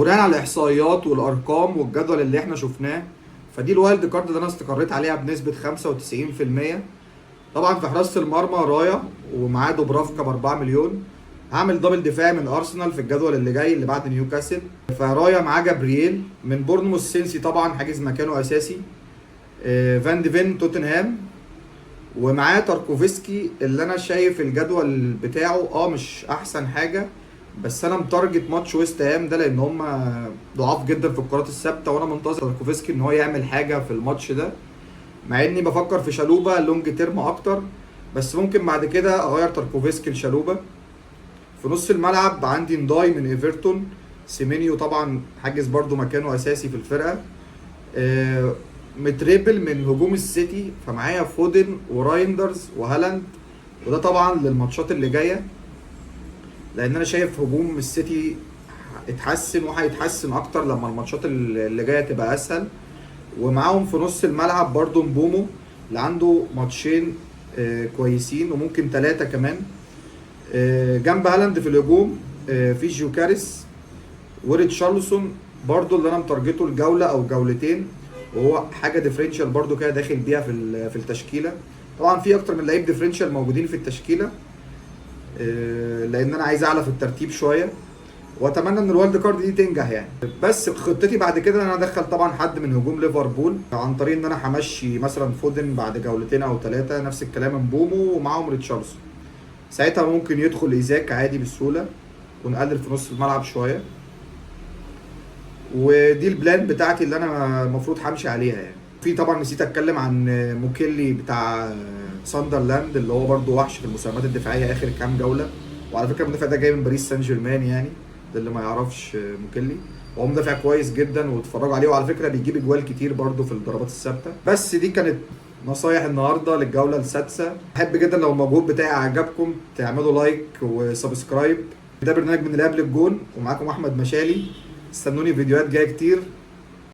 بناء على الاحصائيات والارقام والجدول اللي احنا شفناه، فدي ال wild card اللي انا استقريت عليها بنسبة 95%. طبعا في حراسة المرمى رايا ومعاه دوبرافكا ب 4 مليون. هعمل double دفاع من ارسنال في الجدول اللي جاي اللي بعد نيوكاسل، فرايا معاه جابرييل من بورنموث، سينسي طبعا حاجز مكانه اساسي، فان دي فين توتنهام، ومعاه تاركوفسكي اللي انا شايف الجدول بتاعه مش احسن حاجة، بس انا متارجت ماتش ويست هام ده لان هم ضعاف جدا في الكرات الثابتة، وانا منتظر تاركوفسكي ان هو يعمل حاجة في الماتش ده، مع اني بفكر في شالوبا long term اكتر، بس ممكن بعد كده اغير تاركوفسكي لشالوبا. في نص الملعب عندي نداي من ايفرتون، سيمينيو طبعا حاجز برضو مكانه اساسي في الفرقة، متريبل من هجوم السيتي، فمعايا فودن ورايندرز وهالاند، وده طبعا للماتشات اللي جاية لان انا شايف هجوم السيتي اتحسن وهيتحسن اكتر لما الماتشات اللي جاية تبقى اسهل. ومعاهم في نص الملعب برضو مبومو اللي عنده ماتشين كويسين وممكن 3 كمان. جنب هالاند في الهجوم، في جيوكاريس وريتشارلسون برضو اللي انا متارجته الجولة او جولتين، وهو حاجة differential برضو كده داخل بيها في التشكيلة. طبعا في اكتر من لعيب differential موجودين في التشكيلة، لان انا عايز اعلى في الترتيب شوية، واتمنى ان ال wild card دي تنجح يعني. بس خطتي بعد كده ان انا ادخل طبعا حد من هجوم ليفربول عن طريق ان انا همشي مثلا فودن بعد جولتين او 3، نفس الكلام مبومو ومعاهم ريتشاردسون، ساعتها ممكن يدخل ايزاك عادي بسهولة ونقلل في نص الملعب شوية. ودي ال plan بتاعتي اللي انا المفروض همشي عليها يعني. في طبعا نسيت اتكلم عن موكيلي بتاع ساندرلاند اللي هو برضو وحش في المساهمات الدفاعية اخر كام جولة، وعلى فكرة المدافع ده جاي من باريس سان جيرمان يعني، ده اللي ما يعرفش موكيلي، وهو مدافع كويس جدا واتفرجوا عليه، وعلى فكرة بيجيب اجوال كتير برضو في الضربات الثابتة. بس دي كانت نصايح النهارده للجوله السادسة. احب جدا لو المجهود بتاعي عجبكم تعملوا like و subscribe. ده برنامج من الاب للجون، ومعاكم احمد مشالي. استنوني فيديوهات جاية كتير.